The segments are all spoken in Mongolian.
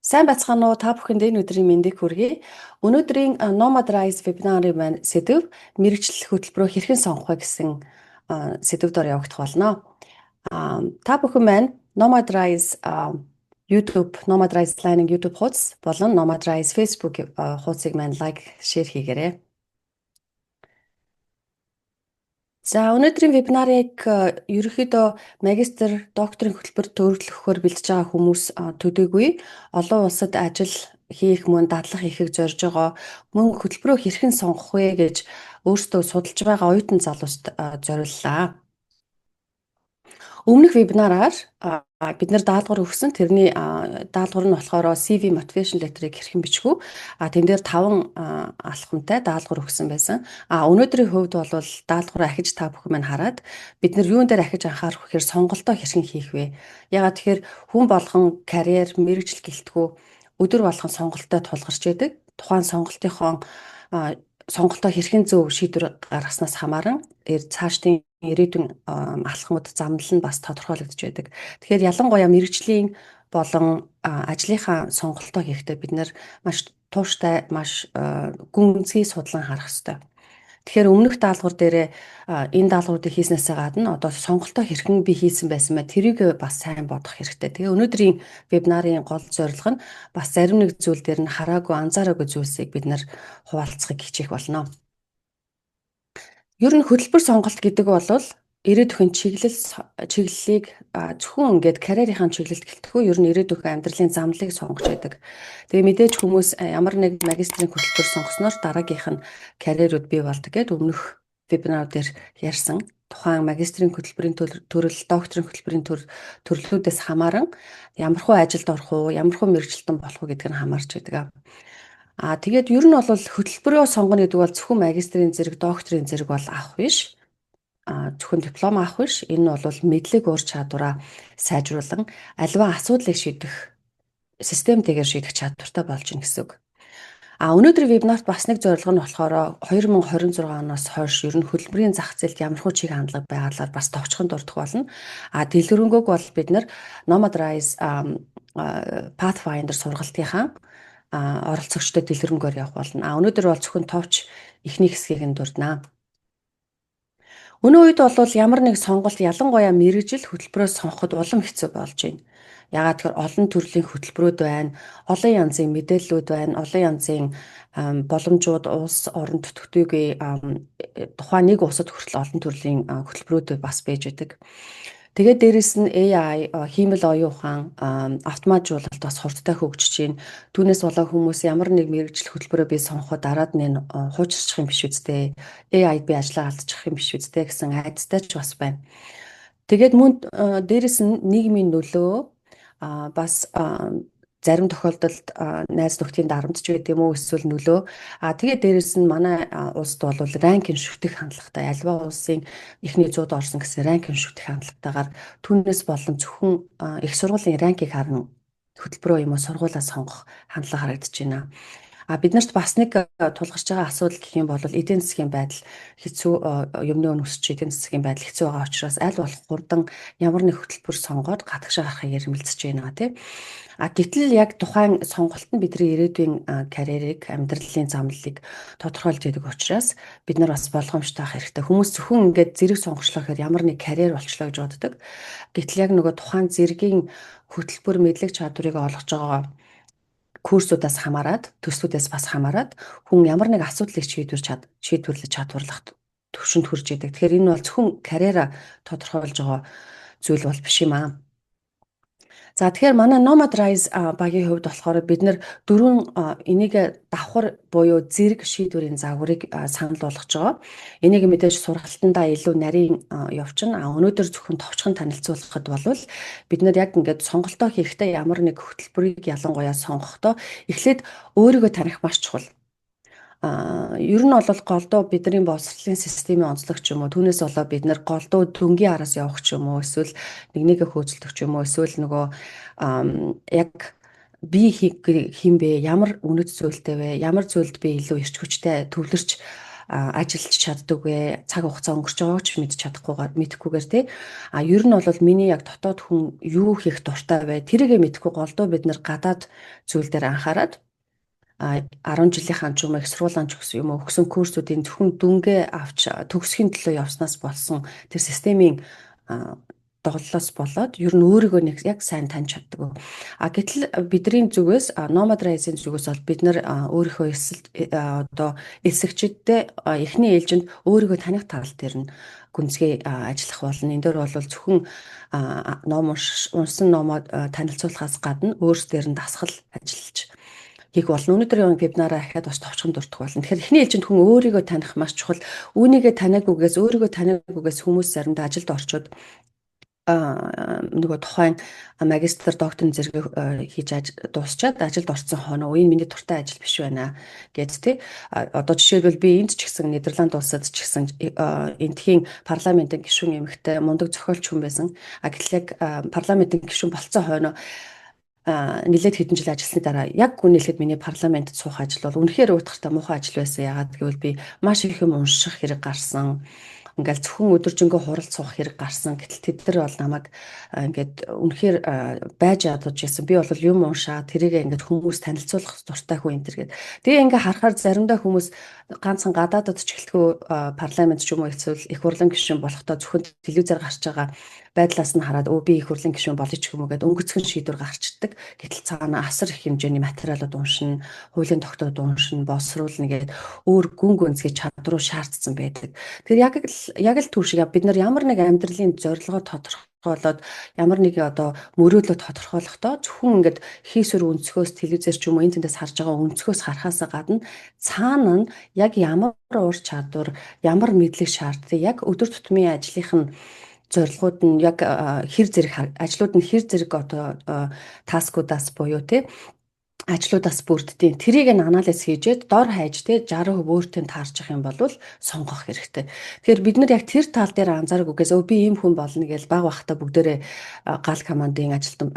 Сайн байцгаана уу? Та бүхэнд энэ өдрийн мэндийг хүргэе. Өнөөдрийн Nomad Rise вебинарын маань сэдэв мэргэжил хөтөлбөрөө хэрхэн сонгох вэ гэсэн сэдэв дор явагдах болно. Та бүхэн маань Nomad Rise YouTube, Nomad Rise Learning YouTube хуудас болон Nomad Rise Facebook хуудсыг маань like, share хийгээрэй. За, өнөөдрийн вебинарыг ерөнхийдөө магистр, докторийн хөтөлбөр төлөвлөхөөр бэлдэж байгаа хүмүүс төдийгүй олон улсад ажил хийх, мөн дадлах хийхийг зорж байгаа, мөн хөтөлбөрөө хэрхэн сонгох вэ гэж өөрсдөө судалж байгаа оюутан залууст зориуллаа. Өмнөх вебинараар бид нар даалгавар өгсөн. Тэрний даалгавар нь болохоор CV, motivation letter-ыг хэрхэн бичих үү? Тэн дээр 5 алхамтай даалгавар өгсөн байсан. Өнөөдрийн хувьд бол даалгавраа ахиж та бүхэн маань хараад, бид нар юун дээр ахиж анхаарах вэ гэхээр сонголтоо хэрхэн хийх вэ? Яагаад тэгэхээр хүн болгон карьер, мэргэжил гэлтгүй өдөр болгон сонголттой тулгарч байдаг. Тухайн сонголтынхоо сонголтоо хэрхэн зөв шийдвэр гаргаснаас хамааран цаашдын ирээдүйн алхмууд, замнал нь бас тодорхойлогдож байдаг. Тэгэхээр ялангуяа мэргэжлийн болон ажлынхаа сонголтоо хийхдээ бид нар маш тууштай, маш гүнзгий судлан харах ёстой. Тэгэхээр өмнөх даалгавар дээрээ энэ даалгавруудыг хийснээсээ гадна одоо сонголтоо хэрхэн би хийсэн байсан бэ? Тэрийг бас сайн бодох хэрэгтэй. Тэгээ өнөөдрийн вебинарын гол зорилго нь бас зарим нэг зүйл дээр нь хараагүй, анзаараагүй зүйлсийг бид нар хуваалцахыг хичээх болно. Ер нь хөтөлбөр сонголт гэдэг бол ирээдүйн чиглэлийг, зөвхөн ингээд карьерийнхаа чиглэлд гэлтгүй, ер нь ирээдүйн амьдралын замналыг сонгож байдаг. Тэгээ мэдээж хүмүүс ямар нэг магистрийн хөтөлбөр сонгосноор дараагийнх нь карьерүүд бий болдог гээд өмнөх вебинар дээр ярьсан. Тухайн магистрийн хөтөлбөрийн төрөл, докторийн хөтөлбөрийн төрлүүдээс хамааран ямархуу ажилд орох уу, ямархуу мэргэжилтэн болох уу гэдг нь хамаарч байдаг. Тэгээд ер нь бол хөтөлбөрөө сонгоно гэдэг бол зөвхөн магистрийн зэрэг, докторийн зэрэг бол авах биш. Зөвхөн диплом авах биш. Энэ нь бол мэдлэг, ур чадвараа сайжруулан аливаа асуудлыг шийдэх, системтэйгээр шийдэх чадвартай болж байна гэсэн үг. Өнөөдрийн вебинарт бас нэг зорилго нь болохоор 2026 оноос хойш ер нь хөдөлмөрийн зах зээлд ямархуу чиг хандлага байгаалаар бас товчхон дурдах болно. Дэлгэрэнгүйг бол бид нар Nomad Rise Pathfinder сургалтынхаа оролцогчдод дэлгэрэнгээр явах болно. Өнөөдөр бол зөвхөн товч эхний хэсгийг нь дурднаа. Өнөө үед бол ямар нэг сонголт, ялангуяа мэргэжил хөтөлбөрөө сонгоход улам хэцүү болж байна. Яагаад тэгэхээр олон төрлийн хөтөлбөрүүд байна, олон янзын мэдээллүүд байна, олон янзын боломжууд, улс орон төдийгүй тухайн нэг улсад хүртэл олон төрлийн хөтөлбөрүүд бас байж байдаг. Тэгээд дээрэс нь AI, хиймэл оюун ухаан, автоматжуулалт бас хурдтай хөгжиж байна. Түүнээс болоо хүмүүс ямар нэг мэргэжил хөтөлбөрөө би сонгоход дараад нь хуучирчих юм биш үсттэй. AI би ажлаа алдчих юм биш үсттэй гэсэн айдастай ч бас байна. Тэгээд мөн дээрэс нь нийгмийн нөлөө бас зарим тохиолдолд найз нөхдийн дарамт ч байд юм уу, эсвэл нөлөө. Тэгээд дээрэс нь манай улсад бол ranking шүтэх хандлагатай. Аливаа улсын эхний 100-д орсон гэсэн ranking шүтэх хандлагатайгаар түүнээс болон зөвхөн их сургуулийн rank ийг харан хөтөлбөрөө юм уу сургуулаа сонгох хандлага харагдаж байна. Бид нарт бас нэг тулгарч байгаа асуудал гэх юм бол эдийн засгийн байдал хэцүү, юмны үнэ өсч, эдийн засгийн байдал хэцүү байгаа учраас аль болох хурдан ямар нэг хөтөлбөр сонгоод гадагшаа гарахыг эрмэлзэж байна, тий. Гэтэл яг тухайн сонголт нь бидний ирээдүйн карьерийг, амьдралын замналыг тодорхойлж өгдөг учраас бид нар бас болгоомжтой байх хэрэгтэй. Хүмүүс зөвхөн ингээд зэрэг сонгочлоо гэхээр ямар нэг карьер болчлоо гэж боддог. Гэтэл яг нөгөө тухайн зэргийн хөтөлбөр, мэдлэг чадварыг олгож байгаа курсуудаас хамаарат, төслүүдээс бас хамаарат хүн ямар нэг асуудлыг шийдвэрлэж чадварлах төвшөнд хүрч идэг. Тэгэхээр энэ бол зөвхөн карьераа тодорхойлж байгаа зүйл бол биш юм аа. За, тэгэхээр манай Nomad Rise багийн хувьд болохоор бид нар дөрвөн энийг давхар буюу зэрэг шийдвэрийн загварыг санал болгож байгаа. Энийг мэдээж сургалтандаа илүү нарийн явчихна. Өнөөдөр зөвхөн товчхон танилцуулахад бол бид нар яг ингээд сонголтоо хийхдээ, ямар нэг хөтөлбөрийг ялангуяа сонгохдоо эхлээд өөрийгөө таних маш чухал. Ер нь бол голдуу бидний боловсролын системийн онцлог ч юм уу, түүнээс болоо бид нар голдуу дөнгийн араас явах ч юм уу, эсвэл нэг нэгэ хөөцөлдөх ч юм уу, эсвэл нөгөө яг би хэн бэ, ямар үнэт зүйлтэй вэ, ямар зүйлд би илүү эрч хүчтэй төвлөрч ажиллаж чаддаг вэ? Цаг хугацаа өнгөрч байгааг ч мэдж чадахгүйгээр мэдэхгүйгээр тий. А ер нь бол миний яг дотоод хүн юу хийх дуртай вэ? Тэрийгэ мэдэхгүй голдуу бид нар гадаад зүйл дээр анхаарад 10 жилийнхаа ч юм уу их сургуулийн ч гэсэн юм уу өгсөн курсүүдийн зөвхөн дүнгээ авч төгсөхийн төлөө явснаас болсон тэр системийн доголлоос болоод ер нь өөрийгөө нэг яг сайн таньж чаддаг. А гэтэл бидний зүгээс, Nomad Rise-ийн зүгээс бол бид нар өөрийнхөө эсэлт одоо элсэгчидтэй эхний ээлжинд өөрийгөө таних тал дээр нь гүнзгий ажиллах болно. Энэ дээр бол зөвхөн ном унсан номоо танилцуулахаас гадна өөрсдөр нь дасгал ажиллаж хийх болно. Өнөөдрийн вебинараа ахаад бас товчхон дурдах болно. Тэгэхээр эхний ээлжинд хүн өөрийгөө таних маш чухал. Үүнийгээ таниагүйгээс, өөрийгөө таниагүйгээс хүмүүс заримдаа ажилд орчод нөгөө тухайн магистр, докторын зэрэг хийж дуусчаад ажилд орсон хоноо энэ миний дуртай ажил биш байна гэд тий. Одоо жишээлбэл би энд ч гэсэн, Нидерланд улсад ч гэсэн эндхийн парламентын гишүүн эмэгтэй, мундаг зохиолч хүн байсан. А гэтэл яг парламентын гишүүн болцсон хойноо нэлээд хэдэн жил ажилласны дараа яг гүнэлэхэд миний парламентд суух ажил бол үнэхээр уйтгартай муухай ажил байсан. Яагаад гэвэл би маш их юм унших хэрэг гарсан, ингээл зөвхөн өдөржингөө хуралд суух хэрэг гарсан. Гэтэл тэд нар бол намайг ингээд үнэхээр байж ядаж байсан. Би бол юм уншаа, тэрийг ингээд хүмүүс танилцуулах дуртай хүн энэ төр гээд. Тэгээ ингээ харахаар заримдаа хүмүүс ганцхан гадаадад ч гэлтгүү парламент ч юм уу эсвэл их хурлын гишүүн болохдоо зөвхөн телевизээр гарч байгаа байдлаас нь хараад өө би их хурлын гишүүн болъё ч юм уу гэдээ өнгөцгөн шийдвэр гарчдаг. Гэтэл цаана асар их хэмжээний материалууд уншина, хуулийн тогтоод уншина, боловсруулна гээд өөр гүн гүнзгий чадруу шаардсан байдаг. Тэгэхээр яг л түр шиг бид нар ямар нэг амьдралын зорилгоо тодорхойлоод, ямар нэг одоо мөрөөдлөө тодорхойлохдоо зөвхөн ингээд хийсвэр өнцгөөс, телевизээр ч юм уу энэ тэндээс харж байгаа өнцгөөс харахаасаа гадна цаана нь яг ямар ур чадвар, ямар мэдлэг шаарддаг, яг өдөр тутмын ажлынх нь зорилгууд нь яг хэр зэрэг ажлууд нь хэр зэрэг одоо task уудаас буюу тий ажлуудаас бүрддэг. Тэрийг нь анализ хийжээд дор хаяж те 60% өөртөө таарчих юм бол сонгох хэрэгтэй. Тэгэхээр бид нар яг тэр тал дээр анзааргүйгээс өө би ийм хүн болно гэж баг бахта бүгдээрээ гал командын ажилтан,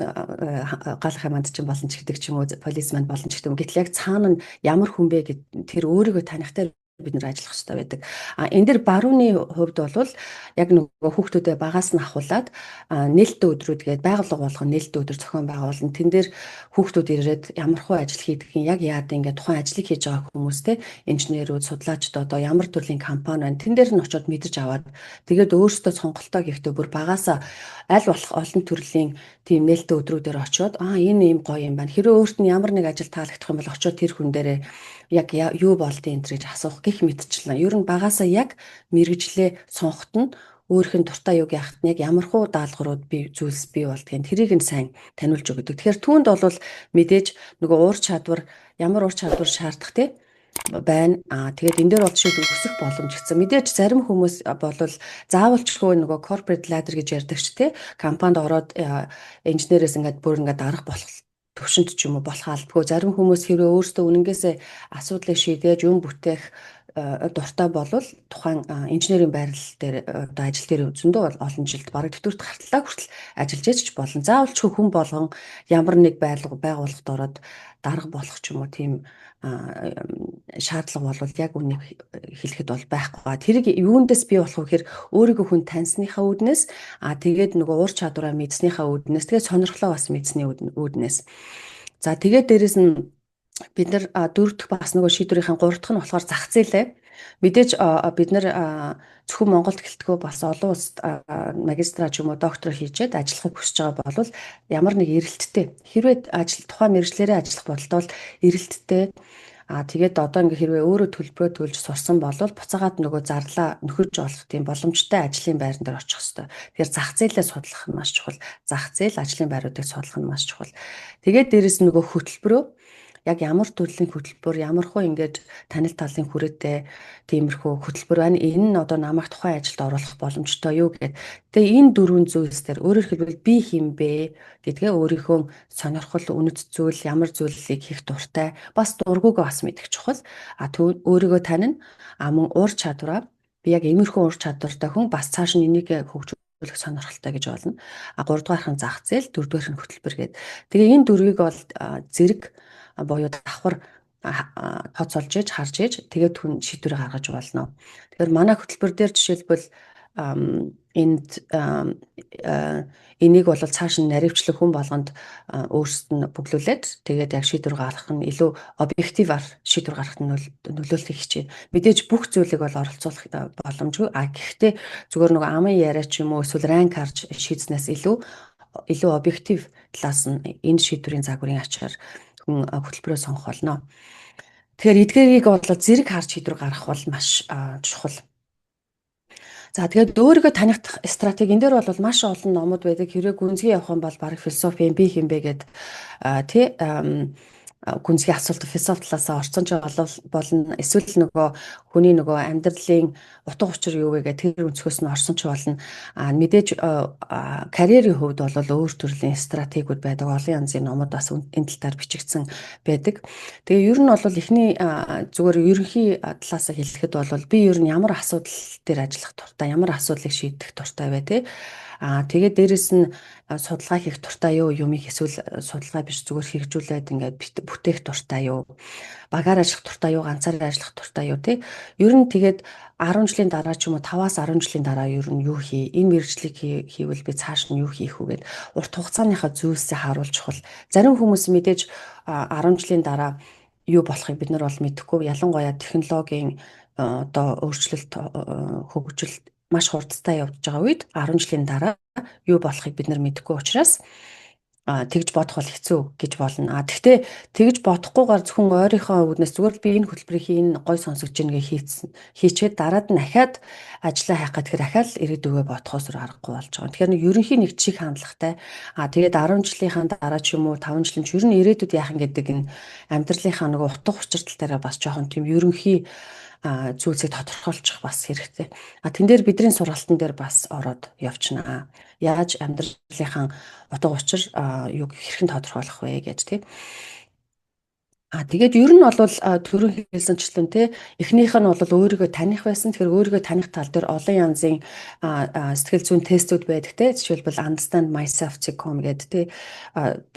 гал командчин болно ч гэдэг ч юм уу, policeman болно ч гэдэг юм. Гэтэл яг цаана нь ямар хүн бэ гэд тэр өөрийгөө таних бид нар ажиллах хэрэгтэй байдаг. А энэ дэр барууны хувьд бол яг нөгөө хүүхдүүдэд багаас нь ахуулаад нээлттэй өдрүүд гээд байгууллага болгон нээлттэй өдөр зохион байгуулна. Тэн дээр хүүхдүүд ирээд ямархуу ажил хийдгийг, яг яад ингээд тухайн ажлыг хийж байгаа хүмүүстэй, инженерүүд, судлаачид, одоо ямар төрлийн компани байна. Тэн дээр нь очиод мэдэж аваад тэгээд өөрсдөө сонголтоо хийхдээ бүр багаасаа аль болох олон төрлийн тийм нээлттэй өдрүүдээр очиод аа энэ ийм гоё юм байна. Хэрвээ өөрт нь ямар нэг ажил таалагдах юм бол очиод тэр хүн дээрээ яг юу болдیں۔ энэ гэж асуух гэх мэтчлэн. Ер нь багаасаа яг мэргэжлээ сонгоход нь өөрийнх нь дуртай юг яахт нь яг ямархуу даалгаврууд бий, зүйлс бий болдгийг тэрийг нь сайн таниулж өгдөг. Тэгэхээр түүнд бол мэдээж нөгөө уур чадвар, ямар уур чадвар шаардах те байна. Аа тэгээд энэ дээр бол жишээлбэл өсөх боломж гэсэн. Мэдээж зарим хүмүүс бол заавалчгүй нөгөө corporate ladder гэж ярьдаг ч те компанид ороод инженерээс ингээд бүр ингээд дарах болох төвшөнд ч юм уу болох албагүй. Зарим хүмүүс хэрвээ өөрсдөө үнэнгээсээ асуудлыг шийдэж юм бүтээх дуртай болвол тухайн инженерийн байрлал дээр, одоо ажил дээр зөндөө олон жилд бараг тэтгэврт гартлаа хүртэл ажиллаж яж ч болно. Заавалчгүй хүн болгон ямар нэг байгууллагад ороод дарга болох ч юм уу тийм шаардлага бол яг үнийг хэлэхэд бол байхгүй. Тэрийг юундээс бий болох вэ гэхээр өөрийгөө хүн таньсныхаа үүднээс, а тэгээд нөгөө уур чадвараа мэдснийхаа үүднээс, тэгээд сонирхлоо бас мэдсний үүднээс. За, тэгээд дээрэс нь бид нар дөрөв дэх бас нөгөө шийдвэрийн гурав дахь нь болохоор зах зээлээ. Мэдээж бид нар зөвхөн Монголд гэлтгөө бас олон улсад магистра ч юм уу доктор хийчээд ажиллахыг хүсэж байгаа бол ямар нэг эрэлттэй, хэрвээ ажил тухайн мэргэжлээрээ ажиллах бодолтой бол эрэлттэй. А тэгээд одоо ингээ хэрвээ өөрөө төлбөрөө төлж сурсан бол буцаагаад нөгөө зарлаа нөхөж олох тийм боломжтой ажлын байран дээр очих хэвээр. Тэгэхээр зах зээлээ судлах нь маш чухал. Зах зээл, ажлын байруудыг судлах нь маш чухал. Тэгээд дээрэс нь нөгөө хөтөлбөрөө яг ямар төрлийн хөтөлбөр, ямархуу ингээд танил талын хүрээтэй тиймэрхүү хөтөлбөр байна. Энэ нь одоо намайг тухайн ажилд оруулах боломжтой юу гэхэд. Тэгээ энэ дөрвөн зүйлс дээр, өөрөөр хэлбэл би хэн бэ гэдгээ, өөрийнхөө сонирхол, үнэт зүйл, ямар зүйлийг хийх дуртай, бас дургүйгээ бас мэдэх чухал. А өөрийгөө танина. А мөн уур чадвараа, би яг иймэрхүү уур чадвартай хүн, бас цааш нь энийг хөгжүүлэх сонирхолтой гэж болно. А гуравдугаарх нь зах зээл, дөрөвдүгээрх нь хөтөлбөр гээд. Тэгээ энэ дөрвийг бол зэрэг буюу давхар тооцоолж ээж, харж ээж, тэгээд хүн шийдвэр гаргаж болно. Тэгэхээр манай хөтөлбөр дээр жишээлбэл энд энийг бол цааш нь наривчлах, хүн болгонд өөрсдөд нь бүглүүлээд, тэгээд яг шийдвэр гаргах нь илүү объективаар шийдвэр гаргахад нь нөлөөлөхийг хичээнэ. Мэдээж бүх зүйлийг бол оролцуулах боломжгүй. А гэхдээ зүгээр нөгөө амын яриа ч юм уу, эсвэл rank харж шийдснээс илүү объектив талаас нь энэ шийдвэрийн загварын ачаар хүн хөтөлбөрөө сонгох болно. Тэгэхээр эдгээрийг бол зэрэг харж шийдвэр гаргах бол маш чухал. За, тэгээд өөрийгөө таних стратеги, энэ дээр бол маш олон номууд байдаг. Хэрвээ гүнзгий явах юм бол бараг философийн би хэн бэ гээд тий гүнзгий асуулт, философи талаасаа орцсон ч болно. Эсвэл нөгөө хүний нөгөө амьдралын утга учир юу вэ гэх тэр өнцгөөс нь орсон ч болно. А мэдээж карьерийн хувьд бол өөр төрлийн стратегиуд байдаг. Олон янзын номууд бас энэ тал дээр бичигдсэн байдаг. Тэгээ ер нь бол эхний зүгээр ерөнхий талаасаа хэлэхэд бол би ер нь ямар асуудал дээр ажиллах дуртай, ямар асуудлыг шийдэх дуртай вэ, те. Аа, тэгээд дээрэс нь судалгаа хийх дуртай юу, юмыг эсвэл судалгаа биш, зүгээр хэрэгжүүлээд ингээд бүтээх дуртай юу, багаар ажиллах дуртай юу, ганцаараа ажиллах дуртай юу, тий. Ер нь тэгээд 10 жилийн дараа ч юм уу, 5-аас 10 жилийн дараа ер нь юу хий, энэ мэргэжлийг хийвэл би цааш нь юу хийх үү гээд урт хугацааныхаа зүйлсээ харуулж чухал. Зарим хүмүүс мэдээж 10 жилийн дараа юу болохыг бид нар бол мэдэхгүй. Ялангуяа технологийн одоо өөрчлөлт, хөгжил маш хурдтай явж байгаа үед 10 жилийн дараа юу болохыг бид нар мэдэхгүй учраас тэгж бодох бол хэцүү гэж болно. А тэгтээ тэгж бодохгүйгээр зөвхөн ойрынхоо үүднээс зүгээр л би энэ хөтөлбөрийг энэ гой сонсогдож ийн гэж хийцэн. Хийчээд дараад нь дахиад ажиллаа хайх гэхээр дахиад ирээдүгөө бодохоос өөр аргагүй болж байгаа. Тэгэхээр нэг ерөнхий нэг чиг хандлагатай. А тэгээд 10 жилийнхаа дараа ч юм уу, 5 жилийн ч ер нь ирээдүйд яах юм гэдэг энэ амьдралынхаа нөгөө утга учир тал дээр бас жоохон тийм ерөнхий зүйлсийг тодорхойлчих бас хэрэгтэй. А тэн дээр бидний сургалтын дээр бас ороод явчихна. Яаж амьдралынхаа утга учир юг хэрхэн тодорхойлох вэ гэж, тий. А тэгээд ер нь бол түрүүн хэлсэнчлэн, те, эхнийх нь бол өөрийгөө таних байсан. Тэгэхээр өөрийгөө таних тал дээр олон янзын сэтгэл зүйн тестүүд байдаг, те. Жишээлбэл Understand Myself.com гэдэг, те.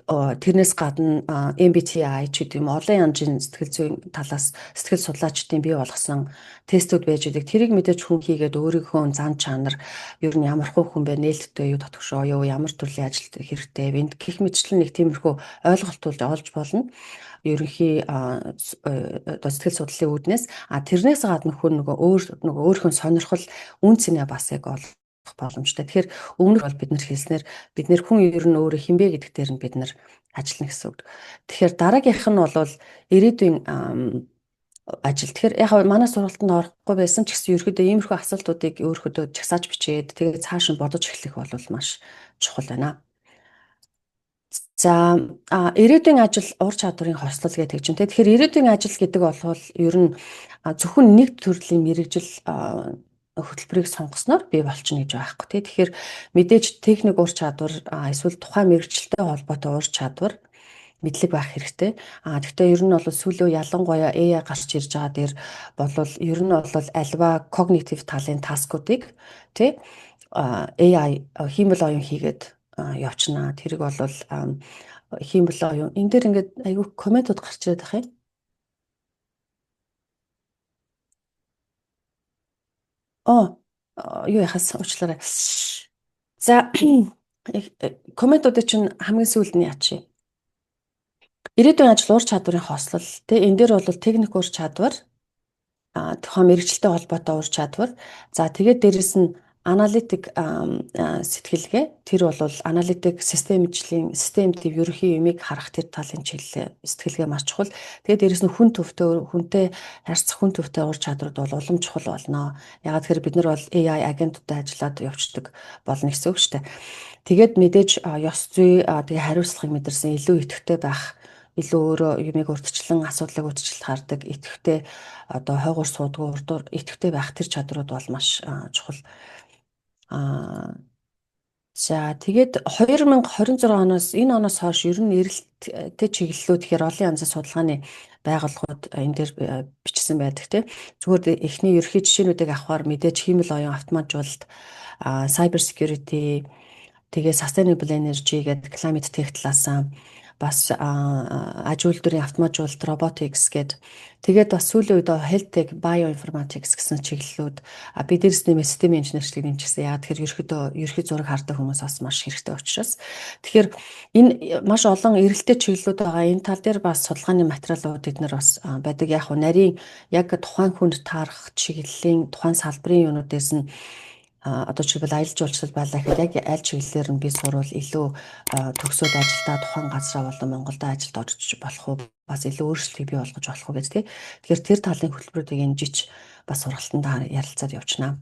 Тэрнээс гадна MBTI ч гэдэг юм, олон янзын сэтгэл зүйн талаас сэтгэл судлаачдын бий болгосон тестүүд байж байдаг. Тэрийг мэдээж хүн хийгээд өөрийнхөө зан чанар ер нь ямар хүн бэ, нээлттэй юу, дотгошоо юу, ямар төрлийн ажил хэрэгтэй вэ гэх мэтчлэн нэг тиймэрхүү ойлголтууд олж болно ерөнхий одоо сэтгэл судлалын үүднээс. А тэрнээс гадна хүн нөгөө өөр нөгөө өөрийнхөө сонирхол, үнэ цэнээ бас яг олох боломжтой. Тэгэхээр өмнөх бол бид нар хэлснээр бид нар хүн ер нь өөрөө хэн бэ гэдэг дээр нь бид нар ажиллана гэсэн үг. Тэгэхээр дараагийнх нь бол ирээдүйн ажил. Тэгэхээр яг манай сургалтанд орохгүй байсан ч гэсэн ерөөдөө иймэрхүү асуултуудыг өөрийнхөө жагсааж бичээд, тэгээд цааш нь бодож эхлэх бол маш чухал байна. За, ирээдүйн ажил, ур чадварын хослол гэдэг чинь. Тэгэхээр ирээдүйн ажил гэдэг бол ер нь зөвхөн нэг төрлийн мэргэжил, хөтөлбөрийг сонгосноор бий болчихно гэж байхгүй, тий. Тэгэхээр мэдээж техник ур чадвар, эсвэл тухайн мэргэжилтэй холбоотой ур чадвар, мэдлэг байх хэрэгтэй. А тэгтээ ер нь бол сүүлийн ялангуяа AI гарч ирж байгаа дээр болвол ер нь бол альва cognitive талын task уудыг, тий, AI, хиймэл оюун хийгээд явчихна. Тэрийг бол хиймэл оюун энэ дээр ингээд айгүй comment ууд гарч ирээд байх юм. Оо, юу яхаас уучлаарай. За, comment уудыг чинь хамгийн сүүлд нь яачих. Ирээдүйн ажил, ур чадварын хослол, тий, энэ дээр бол техник ур чадвар, тухайн мэргэжилтэй холбоотой ур чадвар. За, тэгээд дээрэс нь аналитик сэтгэлгээ, тэр бол аналитик, системжлийн, систем төв, ерөнхий юмыг харах тэр талын чиглэл, сэтгэлгээ маш чухал. Тэгээд дээрэс нь хүн төвтэй, хүнтэй харьцах, хүн төвтэй ур чадварууд бол улам чухал болно. Яагаад тэгэхээр бид нар бол AI агентуудтай ажиллаад явцдаг болно гэсэн үг шүү дээ. Тэгээд мэдээж ёс зүй, тэгээ хариуцлагыг мэдэрсэн, илүү идэвхтэй байх, илүү өөрөө юмыг урьдчилан, асуудлыг урьдчилж хардаг, идэвхтэй, одоо хойгуур суудгүй, урдуур идэвхтэй байх тэр чадрууд бол маш чухал. За, тэгээд 2026 оноос, энэ оноос хойш ер нь эрэлттэй чиглэлүүд гэхээр олон янзын судалгааны байгууллагууд энэ дээр бичсэн байдаг, тийм. Зүгээр эхний ерөнхий жишээнүүдийг авахаар мэдээж хиймэл оюун, автоматжуулалт, cyber security, тэгээ sustainable energy гэдэг climate tech талаасаа Бас аж үйлдвэрийн автоматжуулалт, robotics гээд тэгээд бас сүүлийн үед health tech, bioinformatics гэсэн чиглэлүүд, би дээрээс нэмээ системийн инженерчлэг нэмчихсэн. Яагаад тэгэхээр ерөөхдөө ерөнхий зураг хардаг хүмүүс бас маш хэрэгтэй учраас. Тэгэхээр энэ маш олон эрэлттэй чиглэлүүд байгаа. Энэ тал дээр бас судалгааны материалууд эднэр бас байдаг. Яг нь нарийн яг тухайн хүнд таарах чиглэлийн, тухайн салбарын юунуудээс нь, одоо жишээлбэл аялал жуулчлал байлаа гэхэд яг аль чиглэлээр нь би сурвал илүү төгсөөд ажилдаа тухайн газраа болон Монголдо ажилд орж болох уу, бас илүү өөрчлөлтийг бий болгож болох уу гэж, тий. Тэгэхээр тэр талын хөтөлбөрүүдийг энэ жич бас сургалтанд ярилцаад явчихна.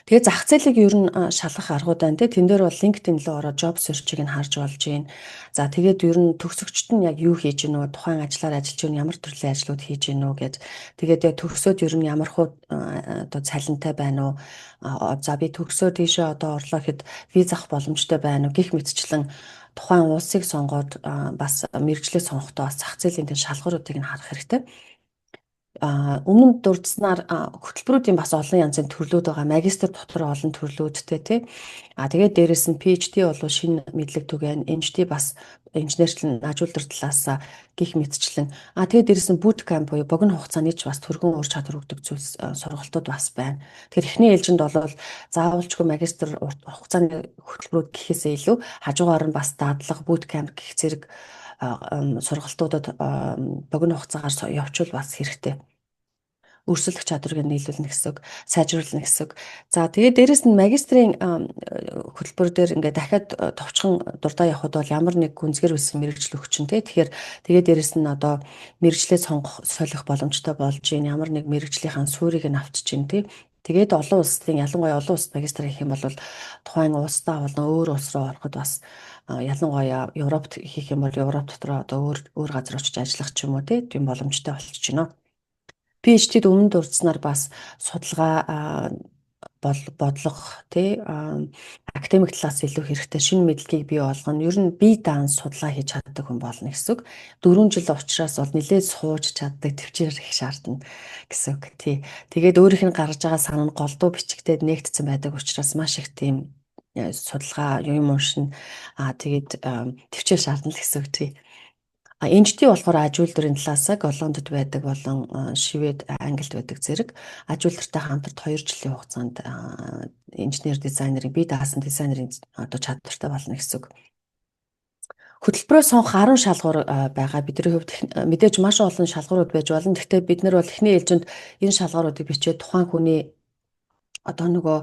Тэгээ зах зээлийг ер нь шалгах аргууд байна, те. Тэн дээр бол LinkedIn руу ороод job search-ыг нь харж болж байна. За, тэгээд ер нь төгсөгчд нь яг юу хийж гэнэ үү? Тухайн ажлаар ажиллаж гэнэ, ямар төрлийн ажлууд хийж гэнэ үү гэж. Тэгээд яг төгсөөд ер нь ямар хуу одоо цалинтай байна уу? За, би төгсөөд тийшээ одоо орлоо гэхэд виз авах боломжтой байна уу гэх мэтчлэн тухайн улсыг сонгоод, бас мэргэжлээ сонгохдоо бас зах зээлийн тэр шалгууруудыг нь харах хэрэгтэй. Өмнө нь дурдсанаар хөтөлбөрүүдийн бас олон янзын төрлүүд байгаа. Магистр дотор олон төрлүүдтэй, тий. Тэгээд дээрэс нь PhD бол шинэ мэдлэг түгээн, MHD бас инженерчлэн аж үйлдвэр талаас гих мэтчлэн. Тэгээд дээрэс нь boot camp буюу богино хугацааны ч бас түргэн ур чадвар өгдөг зүйлс, сургалтууд бас байна. Тэгэхээр эхний ээлжинд бол заавалчгүй магистр урт хугацааны хөтөлбөрүүд гэхээсээ илүү хажуугаар нь бас дадлага, boot camp гэх зэрэг сургалтуудад богино хугацаагаар явуучвал бас хэрэгтэй, өрсөлдөх чадварыг нийлүүлнэ гэсэн үг, сайжруулна гэсэн үг. За, тэгээд дээрэс нь магистрийн хөтөлбөр дээр ингээд дахиад товчхон дурдаа явхад бол ямар нэг гүнзгийр үлсэн мэргэжил өгчин, тий. Тэгэхээр тэгээд дээрэс нь одоо мэргэжлээ сонгох, солих боломжтой болж байна. Ямар нэг мэргэжлийнхаа суурийг нь авчиж байна, тий. Тэгээд олон улсын, ялангуяа олон улсад магистр хийх юм бол тухайн улсдаа болон өөр улс руу ороход бас, ялангуяа Европт хийх юм бол Европ дотор одоо өөр өөр газар очиж ажиллах ч юм уу, тийм боломжтой болчихж байна. PhD-д өмнө дурдсанаар бас судалгаа бол бодлого, тий, академик талаас илүү хэрэгтэй, шинэ мэдлэгийг бий болгоно. Ер нь бие даан судалгаа хийж чаддаг хүн болно гэсэн үг. 4 жил учраас бол нэлээд сууж чаддаг, тэвчээр их шаардна гэсэн үг. Тий. Тэгээд өөрийнх нь гаргаж байгаа санал нь голдуу бичигдээд нээгдсэн байдаг учраас маш их тийм судалгаа юм уншина. Тэгээд тэвчээр шаардна л гэсэн үг, тий. NGT болохоор аж үйлдвэрийн талаас Голландд байдаг болон Швед, Англид байдаг зэрэг аж үйлдвэртэй хамтран 2 жилийн хугацаанд инженер дизайнерын, бие даасан дизайнерын одоо чадвартай болно гэсэн үг. Хөтөлбөрөө сонгох 10 шалгуур байгаа. Бидний хувьд мэдээж маш олон шалгуурууд байж болно. Гэхдээ бид нар бол эхний ээлжинд энэ шалгууруудыг бичээд тухайн хүний одоо нөгөө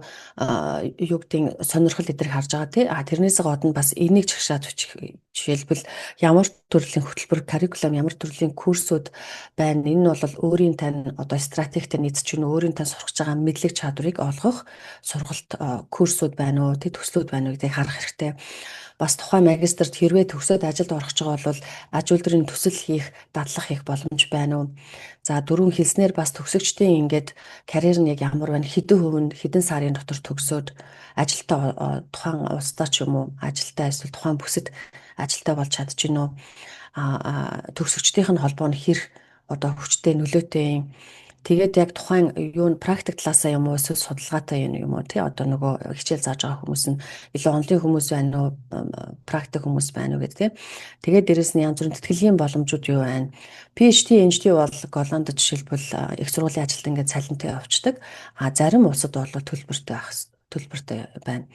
юу гэдгийг сонирхол эдрийг харж байгаа, тий. Тэрнээс гадна бас энийг чагшаад бичих, жишээлбэл ямар төрлийн хөтөлбөр, curriculum, ямар төрлийн курсүүд байна. Энэ нь бол өөрийн тань одоо стратегтэй нийцэж гэнэ, өөрийн тань сурах байгаа мэдлэг чадварыг олгох сургалт, курсүүд байна уу, тий, төслүүд байна уу гэдгийг харах хэрэгтэй. Бас тухайн магистрт хэрвээ төгсөөд ажилд орох гэж байгаа бол аж үйлдвэрийн төсөл хийх, дадлага хийх боломж байна уу? За, дөрвөн хэлснээр бас төгсөгчдийн ингээд карьер нь яг ямар байна? Хэдэн хувь нь хэдэн сарын дотор төгсөөд ажилтаа, тухайн улсдаа ч юм уу ажилтаа, эсвэл тухайн бүсэд ажилтаа болж чадаж гинэ үү? Төгсөгчдийнх нь холбоо нь хэр одоо хүчтэй, нөлөөтэй юм? Тэгээд яг тухайн юу н практик талаасаа юм уу, эсвэл судалгаатай юм юм уу, тий, одоо нөгөө хичээл зааж байгаа хүмүүс нь илүү онлын хүмүүс байна уу, практик хүмүүс байна уу гэдэг, тий. Тэгээд дээрэс нь янз бүрийн тэтгэлгийн боломжууд юу байна. PhD, NGT бол Голландд жишээлбэл их сургуулийн ажилд ингээд цалинтай явцдаг. Зарим улсад бол төлбөртэй байх, төлбөртэй байна.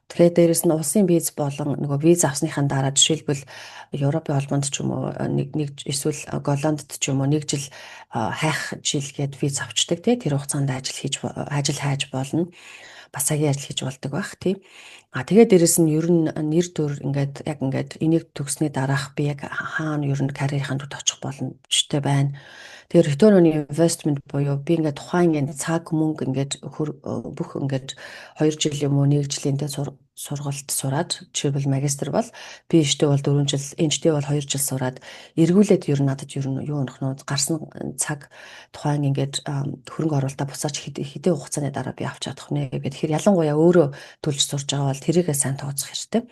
Тэгэхээр дээрэс нь улсын виз болон нөгөө виз авсныхаа дараа жишээлбэл Европын холбоонд ч юм уу нэг нэг эсвэл Голландд ч юм уу нэг жил хайх жил гээд виз авчдаг, тий, тэр хугацаанд ажил хийж, ажил хайж болно. Бас цагийн ажил хийж болдог байх, тий. Тэгээд дээрэс нь ер нь нэр төр ингээд яг ингээд энийг төгссөний дараах би яг хаана ер нь карьерийн төвд очих боломжтой байна. Тэгэхээр return on investment буюу би ингээд тухайн ингээд цаг, мөнгө ингээд бүх ингээд 2 жил юм уу, 1 жилийн тэ сургалт сураад, жишээлбэл магистр бол, PhD бол 4 жил, NGT бол 2 жил сураад эргүүлээд ер нь надад ер нь юу унах нь гарсан цаг, тухайн ингээд хөрөнгө оруулалтаа буцааж хэдэн хугацааны дараа би авч чадах нэ гэх. Тэгэхээр ялангуяа өөрөө төлж сурж байгаа бол тэрийгээ сайн тооцох хэрэгтэй.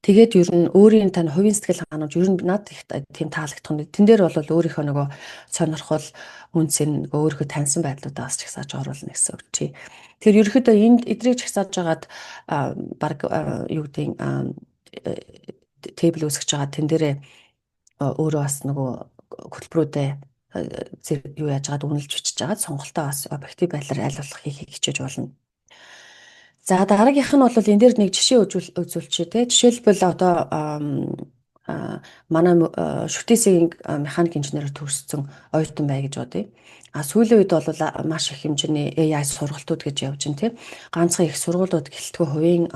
Тэгээд ер нь өөрийн тань хувийн сэтгэл ханамж ер нь надад их тийм таалагдах нь. Тэн дээр бол өөрийнхөө нөгөө сонирхол, үнц нь өөрийнхөө таньсан байдлуудаа бас чагсааж оруулна гэсэн үг чи. Тэгэхээр ерөөхдөө энд эдрийг чагсааж байгаад баг юу гэдгийг table үүсгэж байгаа, тэн дээрээ өөрөө бас нөгөө хөтөлбөрүүдээ юу яаж байгаад үнэлж бичиж байгаад сонголтоо бас объектив байдлаар аль болох хийхийг хичээж болно. За, дараагийнх нь бол энэ дээр нэг жишээ үзүүлчихье те. Жишээлбэл, одоо манай ШҮТС-ийн механик инженерээр төгссөн оюутан бай гэж бодъё. А сүүлийн үед бол маш их хэмжээний AI сургалтууд гэж явж байна, тийм. Ганцхан их сургуулиуд гэлтгүй, хувийн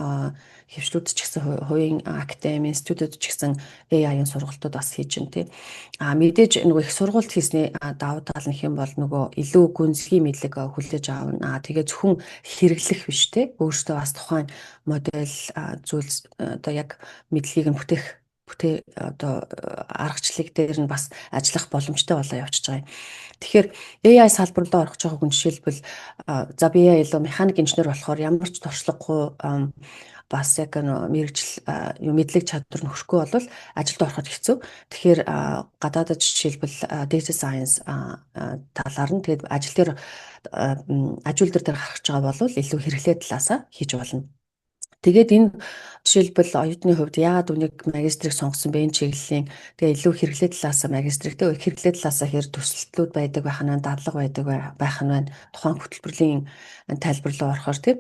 хэвшлүүд ч гэсэн, хувийн академи, институтууд ч гэсэн AI-ын сургалтууд бас хийж байна, тийм. А мэдээж нөгөө их сургуульд хийсний давуу тал нь хэм бол нөгөө илүү гүнзгий мэдлэг хүлээж авна. А тэгээ зөвхөн хэрэглэх биш, те. Өөртөө бас тухайн модель зүйл одоо яг мэдлэгийг нь бүтээх одоо аргачлалыг дээр нь бас ажиллах боломжтой болоо явчихж байгаа юм. Тэгэхээр AI салбар руу орох байгаа хүн жишээлбэл, за би AI илүү механик инженер болохоор ямар ч туршлагагүй, бас яг мэргэжил юу мэдлэг чадвар нь хүрэхгүй бол ажилд ороход хэцүү. Тэгэхээр гадаадад жишээлбэл data science талаар нь тэгээд ажил дээр ажил дээр гарах гэж байгаа бол илүү хэрэглээ талаасаа хийж болно. Тэгээд энэ жишээлбэл оюутны хувьд яагаад үнийг магистрийг сонгосон бэ, энэ чиглэлийн, тэгээ илүү хэрэглээ талаас магистриктэй, хэрэглээ талаас хэр төсөлтлүүд байдаг байх нь, дадлага байдаг байх нь байна. Тухайн хөтөлбөрлийн тайлбар руу орохоор, тийм.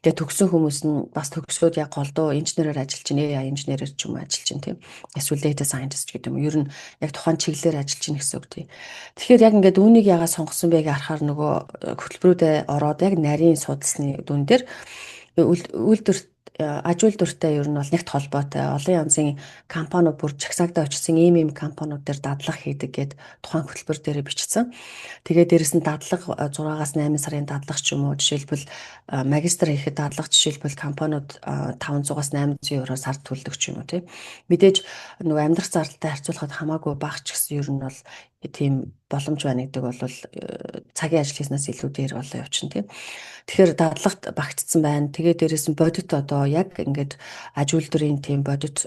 Тэгээ төгссөн хүмүүс нь бас төгсөөд яг голдуу инженерээр ажиллаж байна, AI инженерээр ч юм уу ажиллаж байна, тийм. Эсвэл data scientist гэдэг юм уу. Ер нь яг тухайн чиглэлээр ажиллаж байна гэсэн үг, тийм. Тэгэхээр яг ингээд үүнийг яагаад сонгосон бэ гэж харахаар нөгөө хөтөлбөрүүдэд ороод яг нарийн судалсны дүн дээр үйлдвэр аж үйлдвэртэй ер нь бол нэгт холбоотой олон янзын компаниуд бүр чагсаагдаа очсон, ийм ийм компаниуд дээр дадлага хийдэг гээд тухайн хөтөлбөр дээр бичсэн. Тэгээ дээрэс нь дадлага 6-аас 8 сарын дадлага ч юм уу, жишээлбэл магистр хийхэд дадлага, жишээлбэл компаниуд 500-аас 800 евро сард төлдөг ч юм уу, тийм. Мэдээж нөгөө амьдрах зардалтай харьцуулахад хамаагүй бага ч гэсэн ер нь бол тийм боломж байна гэдэг бол цагийн ажил хийснээс илүү дээр болоо явчихна, тийм. Тэгэхээр дадлагт багтцсан байна. Тэгээ дээрэс нь бодит одоо яг ингээд аж үйлдвэрийн тийм бодит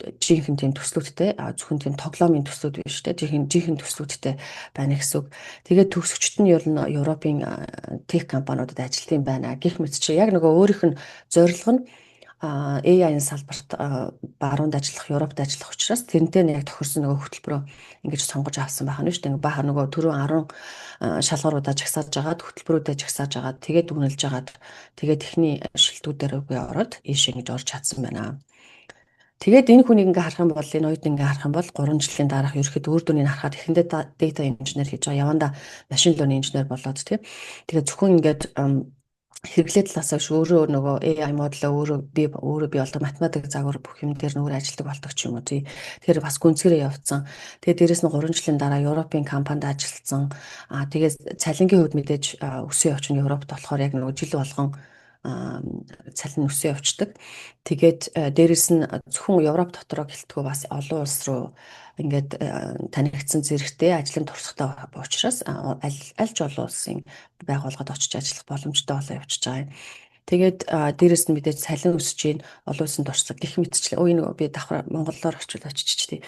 жинхэнэ тийм төслүүдтэй, зөвхөн тийм тоглоомын төслүүд биш, те, жинхэнэ жинхэнэ төслүүдтэй байна гэсэн үг. Тэгээд төгсөгчд нь ер нь Европын tech компаниудад ажилласан байна. Гэх мэт чи яг нөгөө өөрийнх нь зорилго нь AI-ын салбарт баруунд ажиллах, Европт ажиллах учраас тэрнтэй нь яг тохирсон нөгөө хөтөлбөрөө ингэж сонгож авсан байх нь шүү дээ. Баха нөгөө түрүүн 10 шалгууруудаа жагсааж агаад, хөтөлбөрүүдээ жагсааж агаад, тэгээд дүгнэлж агаад, тэгээд техний шилтгүүдээр үгүй ороод ийш ингэж орж чадсан байна. Тэгээд энэ хүнийг ингээ харах юм бол, энэ оюутан ингээ харах юм бол 3 жилийн дараах ерөөхдөө үр дүнийг харахад эхэндээ data engineer хийж байгаа. Явандаа machine learning engineer болоод, тийм. Тэгээд зөвхөн ингээд хэрэглээ талаас биш, өөрөө нөгөө AI моделоо өөрөө бий болдог, математик загвар бүх юм дээр нөр ажилладаг болдог ч юм уу, тий. Тэгэхээр бас гүнзгийрээ явцсан. Тэгээд дээрэс нь 3 жилийн дараа Европын компанид ажилласан. Аа тэгээд цалингийн хувьд мэдээж өсөө явчихна. Европт болохоор яг нөгөө жил болгон цалин өсөө явцдаг. Тэгээд дээрэс нь зөвхөн Европ дотороо гэлтгүй бас олон улс руу ингээд танигдсан зэрэгтэй ажлын туршлагатай учраас аль аль ч олон улсын байгууллагад очиж ажиллах боломжтой болоо явчихж байгаа юм. Тэгээд дээрэс нь мэдээж цалин өсөж гин, олон улсын туршлага гэх мэтчлээ. Өө, энэ би давхар монголоор очивол очиж тий.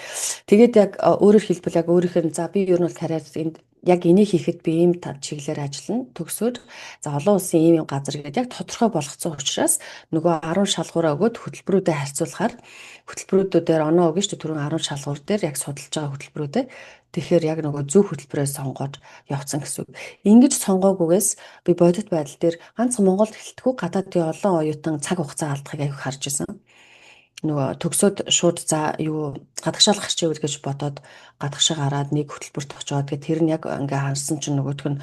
Тэгээд яг өөрөөр хэлбэл яг өөрийнх нь, за, би ер нь бол карьер энд яг энийг хийхэд би ийм чиглэлээр ажиллана. Төгсөөд, за, олон улсын ийм ийм газар гэдэг яг тодорхой болгоцсон учраас нөгөө 10 шалгуураа өгөөд хөтөлбөрүүдэд харьцуулахаар хөтөлбөрүүдээр оноо өгнө шүү дээ. Түрүүн 10 шалгуур дээр яг судалж байгаа хөтөлбөрүүдээ. Тэгэхээр яг нөгөө зөв хөтөлбөрөө сонгоод явцсан гэсэн үг. Ингэж сонгоогүйгээс би бодит байдал дээр ганц Монголд гэлтгүй гадаадын олон оюутан цаг хугацаа алдахыг аяг харж исэн. Нөгөө төгсөөд шууд, за, юу гадагшаал гарч ивэл гэж бодоод гадагшаа гараад нэг хөтөлбөрт очиод, тэгээ тэр нь яг ингээ харсан чинь нөгөөх нь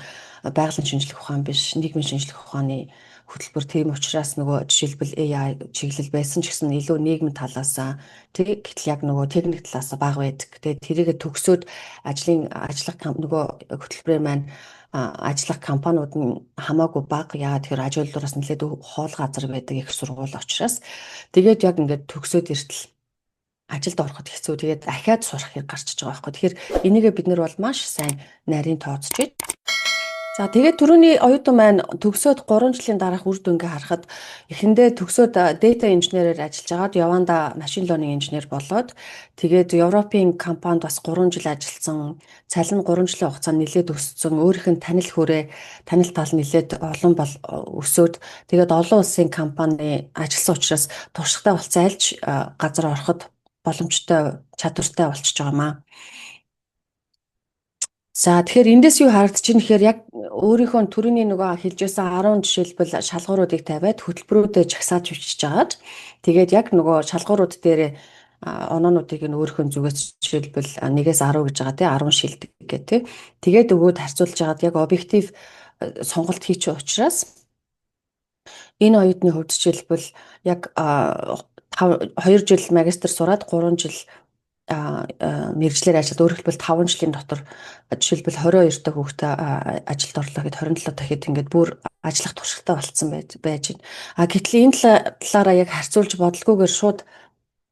байгалийн шинжлэх ухаан биш, нийгмийн шинжлэх ухааны хөтөлбөр. Тийм учраас нөгөө жишээлбэл AI чиглэл байсан ч гэсэн илүү нийгмийн талаасаа тэг, гэтэл яг нөгөө техник талаасаа бага байдаг. Тэгээд тэрийгэ төгсөөд ажлын ажиллах нөгөө хөтөлбөрийн маань ажиллах компаниуд нь хамаагүй бага. Яагаад тэгэхээр аж үйлдвэраас нэлээд хоол газар байдаг их сургууль учраас тэгээд яг ингээд төгсөөд иртэл ажилд ороход хэцүү. Тэгээд ахиад сурах хэрэг гарчиж байгаа байхгүй. Тэгэхээр энийгээ бид нар бол маш сайн нарийн тооцож. За, тэгээд түрүүний оюутан маань төгсөөд 3 жилийн дараах үр дүнгээ харахад эхэндээ төгсөөд data engineer-ээр ажиллаж байгаад явандаа machine learning engineer болоод, тэгээд Европын компанид бас 3 жил ажилласан. Цалин 3 жилийн хугацаанд нэлээд өссөн. Өөрийнх нь танил хүрээ, танил тал нэлээд олон бол өсөөд, тэгээд олон улсын компани ажилласан учраас туршлагатай болцсон, альж газар ороход боломжтой, чадвартай болчихж байгаа маа. За, тэгэхээр эндээс юу харагдаж байна гэхээр яг өөрийнхөө төрөний нөгөө хэлжсэн 10 жишээлбэл шалгууруудыг тавиад хөтөлбөрүүдэд жагсааж бичиж агаад, тэгээд яг нөгөө шалгуурууд дээр оноонуудыг нь өөрийнхөө зүгээс жишээлбэл 1-ээс 10 гэж байгаа, тий, 10 шилдэг гэх, тий. Тэгээд өгөөд харьцуулж хагаад яг объектив сонголт хийчих учраас энэ оюутны хувьд жишээлбэл яг 2 жил магистр сураад, 3 жил мэргэжлээр ажиллаад, өөрөөр хэлбэл 5 жилийн дотор жишээлбэл 22 дахь хүүхдээ ажилд орлоо гэхэд 27 дахь хэд ингээд бүр ажиллах туршлагатай болцсон байж байна. А гэтэл энэ талаараа яг харьцуулж бодолгүйгээр шууд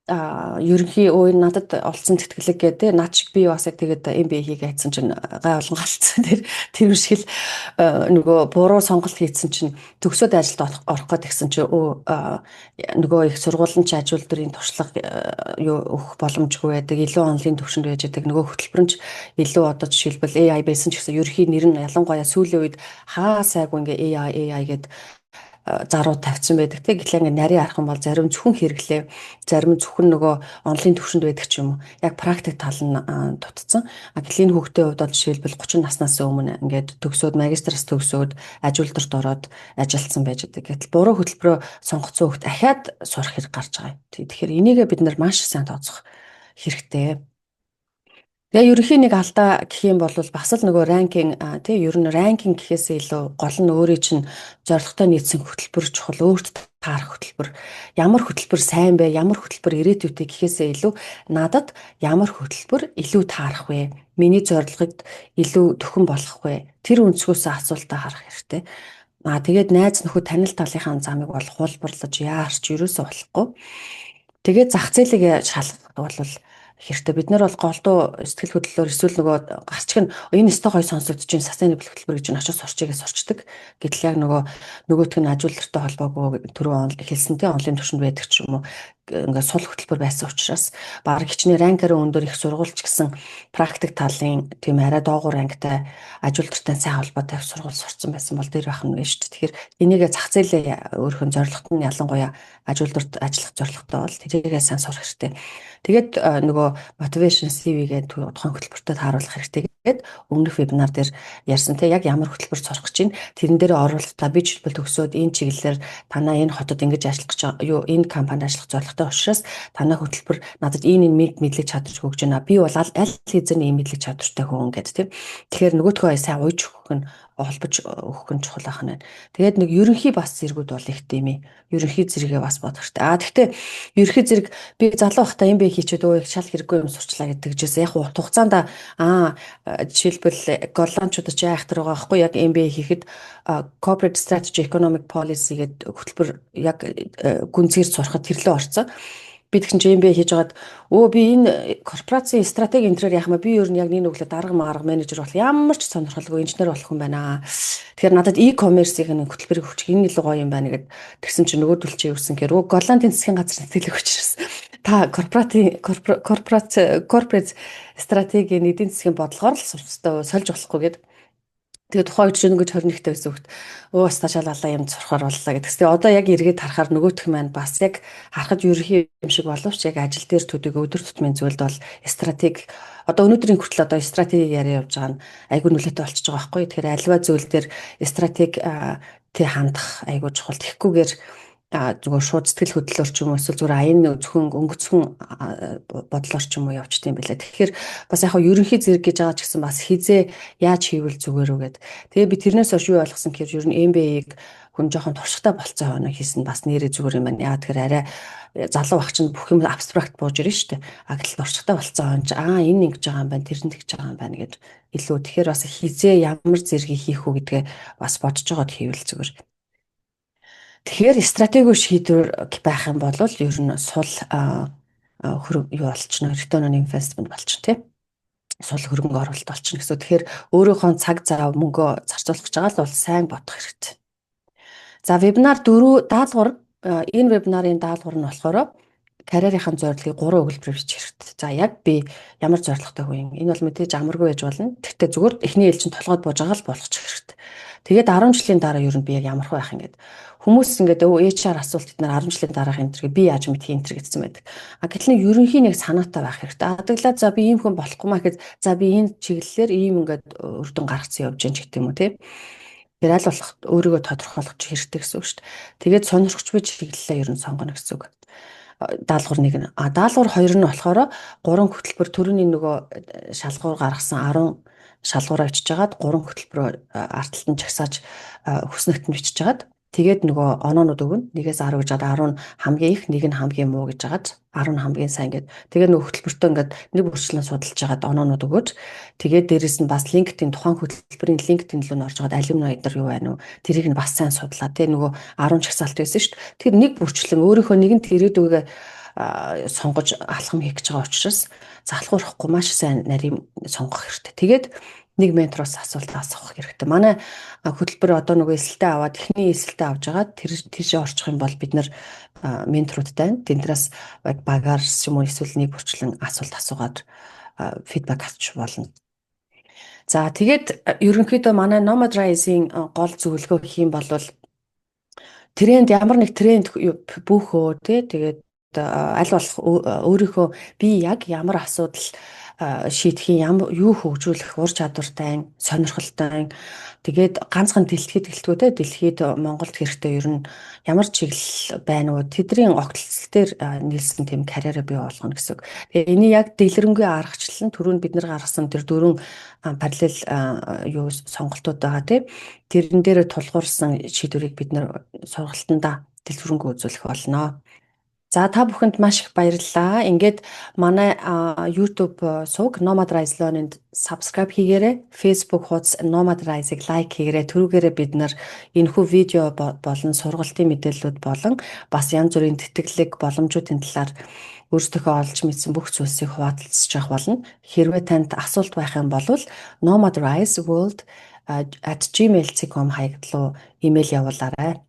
ерөнхий өө энэ надад олцсон тэтгэлэг гэдэг, над шиг би бас яг тэгээд MBA хийгээ хайцсан чинь гай олон галцсан, тэр тэр шиг л нөгөө буруу сонголт хийсэн чинь төгсөөд ажилд орох гээд гисэн чинь өө нөгөө их сургууль нь ч аж үйлдвэрийн туршлага юу өгөх боломжгүй байдаг, илүү онлын төвшөнд байж байдаг, нөгөө хөтөлбөр нь ч илүү одоо жишээлбэл AI байсан ч гэсэн ерөнхий нэр нь ялангуяа сүүлийн үед хаа сайгүй ингээ AI AI гэдэг заруу тавьсан байдаг, те. Гэтэл ингээ нарийн харах юм бол зарим зөвхөн хэрэглээ, зарим нь зөвхөн нөгөө онлын төвшөнд байдаг ч юм уу. Яг практик тал нь дутцсан. А гэтэл энэ хүүхдийн хувьд бол жишээлбэл 30 наснаас өмнө ингээд төгсөөд, магистраас төгсөөд аж үйлдвэрт ороод ажилласан байж байгаа. Гэтэл буруу хөтөлбөрөө сонгоцсон хүүхд ахиад сурах хэрэг гарч байгаа юм. Тэгэхээр энийгээ бид нар маш сайн тооцох хэрэгтэй. Тэгээ ерөнхий нэг алдаа гэх юм бол бас л нөгөө ranking, тий, ер нь ranking гэхээсээ илүү гол нь өөрийн чинь зорилготой нийцсэн хөтөлбөр чухал, өөрт таарах хөтөлбөр. Ямар хөтөлбөр сайн бэ, ямар хөтөлбөр ирээдүйтэй гэхээсээ илүү надад ямар хөтөлбөр илүү таарах вэ? Миний зорилгод илүү төхөн болох вэ? Тэр өнцгөөс асуултаа харах хэрэгтэй. Аа, тэгээд найз нөхөд, танил талынхаа замыг бол хуулбарлаж яарч ерөөсөө болохгүй. Тэгээд зах зээлийг шалгах бол хэрэгтэй. Бид нар бол голдуу сэтгэл хөдлөлөөр эсвэл нөгөө гарчиг нь энэ өстой гоё сонсогдож чинь sustainable хөтөлбөр гэж нь очиж сурчигээ сурчдаг. Гэтэл яг нөгөө нөгөөх нь аж үйлдвэртэй холбоогүй, түрүү хэлсэнтэй онлын түвшинд байдаг ч юм уу, ингээд сул хөтөлбөр байсан учраас баг хичнээн rank аар өндөр их сургууль ч гэсэн практик талын тийм арай доогуур rank тай, аж үйлдвэртэй сайн холбоотой сургууль сурцсан байсан бол дээр байх нь шүү дээ. Тэгэхээр энийгээ зах зээлээ өөрийнхөө зорилгот нь, ялангуяа аж үйлдвэрт ажиллах зорилготой бол тэрийгээ сайн сурах хэрэгтэй. Тэгээд нөгөө motivation CV-гээ тухайн хөтөлбөртөө тааруулах хэрэгтэй гээд өмнөх вебинар дээр ярьсан, те, яг ямар хөтөлбөр сурах гэж байна, тэрэн дээр оруулахдаа би жишээлбэл төгсөөд энэ чиглэлээр танаа энэ хотод ингэж ажиллах гэж, юу, энэ компанид ажиллах зорилготой учраас танай хөтөлбөр надад энэ энэ мэдлэг чадвар өгч байна. Би бол аль хэзээ ийм мэдлэг чадвартай хүн гэдэг, тийм. Тэгэхээр нөгөөдхөө сайн уйж өгөх нь, холбож өгөх нь чухал байх нь. Тэгээд нэг ерөнхий бас зэргүүд бол их тийм ээ. Ерөнхий зэрэгээ бас бодох хэрэгтэй. А тэгтээ ерөнхий зэрэг би залуу байхдаа MBA хийчихэд өө шал хэрэггүй юм сурчлаа гэдэг жишээ. Яг хугацаанд жишээлбэл голландчуудад ч айхтар байгаа байхгүй, яг MBA хийхэд corporate strategy, economic policy гэдэг хөтөлбөр яг гүнзгийр сурахад тэрлээ орцсон. Би тэгсэн чинь MBA хийж байгаад өө би энэ корпорацийн стратеги энтрээр яах юм, би ер нь яг нэг нүглээ дарга марга менежер болох ямар ч сонирхолгүй, инженер болох хүн байна. Тэгэхээр надад e-commerce-ийн нэг хөтөлбөрийг өгчих, энэ илүү гоё юм байна гэд тэгсэн чинь нөгөөдөл чи юусэн гэхээр өө Голландын засгийн газар тэтгэлэг өгчирсэн. Та корпоратын корпорац corporate стратегийн эдийн засгийн бодлогоор л сурах хэрэгтэй, сольж болохгүй гэд. Тэгээ тухайн үед чинь өнгөж 21-тэй байсан хүүхэд өө бас шал алаа юм сурахаар боллоо гэдэг. Тэгээ одоо яг эргээд харахаар нөгөөх маань бас яг харахад ерөнхий юм шиг боловч яг ажил дээр төдийг өдөр тутмын зүйлд бол стратеги, одоо өнөөдрийн хүртэл одоо стратеги яриа явж байгаа нь айгүй нөлөөтэй болчихж байгаа байхгүй. Тэгэхээр альва зүйл дээр стратеги тий хандах айгүй чухал. Тэгэхгүйгээр зүгээр шууд сэтгэл хөдлөлөөр ч юм уу, эсвэл зүгээр аян зөвхөн өнгөцхөн бодлоор ч юм уу явчт юм билээ. Тэгэхээр бас яг ерөнхий зэрэг гэж байгаа ч гэсэн бас хизээ яаж хийвэл зүгээр үү гэд. Тэгээ би тэрнээс хойш юу ойлгосон гэхээр ер нь MBA-г хүн жоохон туршлагатай болцсон хоног хийсэн бас нэрээ зүгээр юм байна. Яа тэгэхээр арай залуу баг чинь бүх юм абстракт бууж ирнэ шүү дээ. А гэтэл туршлагатай болцсон хон чи аа энэ ингэж байгаа юм байна, тэр нь тэгж байгаа юм байна гэд илүү. Тэгэхээр бас хизээ ямар зэргийг хийх үү гэдгээ бас бодож байгаад хийвэл зүгээр. Тэгэхээр стратеги шийдвэр байх юм бол ер нь сул хөрөнгө юу болчихно, return on investment болчихно, тий, сул хөрөнгө оруулалт болчихно гэсэн. Тэгэхээр өөрийнхөө цаг зав, мөнгөө зарцуулах гэж байгаа л бол сайн бодох хэрэгтэй. За, вебинар 4 даалгавар, энэ вебинарын даалгавар нь болохоор карьерийн зорилгыг гурван өгүүлбэрээр бичих хэрэгтэй. За, яг би ямар зорилготой хүн юм? Энэ бол мэдээж амаргүй байж болно. Гэхдээ зүгээр эхний ээлжинд толгойд бууж байгаа л болгочих хэрэгтэй. Тэгээд 10 жилийн дараа ер нь би яг ямар байх юм гээд хүмүүс ингээд өө HR асуулт эднэр 10 жилийн дараах энэ төр би яаж мэдхий энэ төр гэсэн байдаг. А гэтэл нэг ерөнхийн нэг санаатай байх хэрэгтэй. А тэглээ за би ийм хүн болохгүй маа гэхэд за би энэ чиглэлээр ийм ингээд үр дүн гаргацсан явж гэн ч гэдэг юм уу, тий. Тэр аль болох өөрийгөө тодорхойлох хэрэгтэй гэсэн үг шүү дээ. Тэгээд сонирхож буй чиглэлээ ер нь сонгоно гэсэн үг. Даалгавар нэг нь. А даалгавар хоёр нь болохоор гурван хөтөлбөр, төрөний нөгөө шалгуур гаргасан 10 шалгуураа бичиж хагаад, гурван хөтөлбөрөөр ард талд нь жагсааж, хүснэгт нь бичиж хагаад, тэгээд нөгөө оноонууд өгнө. 1-ээс 10 гэж хаад 10 нь хамгийн их, нэг нь хамгийн муу гэж хагаад 10 нь хамгийн сайн гэд. Тэгээд нөгөө хөтөлбөртөө ингээд нэг бүрчлэн судалж хагаад оноонууд өгөөж, тэгээд дээрэс нь бас LinkedIn, тухайн хөтөлбөрийн LinkedIn рүү н орж хагаад alumni дээр юу байна уу? Тэрийг нь бас сайн судлаа. Тэгээ нөгөө 10 жагсаалт байсан шүү дээ. Тэр нэг бүрчлэн өөрийнхөө нэгэнт ирээдүгээ сонгож алхам хийх гэж байгаа учраас залхуурахгүй маш сайн нарийн сонгох хэрэгтэй. Тэгээд нэг ментороос асуулт асуух хэрэгтэй. Манай хөтөлбөр одоо нөгөө элсэлтээ аваад, эхний элсэлтээ авч байгаа тэр тийшээ орчих юм бол бид нар менторуудтай тэндээс багаар юм уу эсвэл нэг бүрчлэн асуулт асуугаад feedback авч болно. За, тэгээд ерөнхийдөө манай Nomad Rise-ийн гол зөвлөгөө гэх юм бол тренд, ямар нэг тренд бүүхөө, тий, тэгээд аль болох өөрийнхөө би яг ямар асуудал шийдэхийн, ямар юу хөгжүүлэх ур чадвартай, сонирхолтой, тэгээд ганцхан дэлхийд гэлтгүү те, дэлхийд, Монголд хэрэгтэй ер нь ямар чиглэл байна уу, тэдний огтлцол дээр нийлсэн тийм карьераа бий болгоно гэсэн үг. Тэгээ энэ яг дэлгэрэнгүй аргачлал нь түрүүнд бид нар гаргасан тэр дөрвөн параллел юу сонголтууд байгаа, тий. Тэрэн дээр тулгуурсан шийдвэрийг бид нар сургалтандаа дэлгэрэнгүй үзүүлэх болно. За, та бүхэнд маш их баярлалаа. Ингээд манай YouTube сувг Nomad Rise Learning-д subscribe хийгээрэй. Facebook хуудас Nomad Rise-ыг like хийгээрэй. Тэрүүгээрээ бид нар энэхүү видео болон сургалтын мэдээллүүд болон бас янз бүрийн тэтгэлэг боломжуудын талаар өөрсдийнхөө олж мэдсэн бүх зүйлсийг хуваалцаж явах болно. Хэрвээ танд асуулт байх юм бол nomadriseworld@gmail.com хаягдлуу имэйл явуулаарай.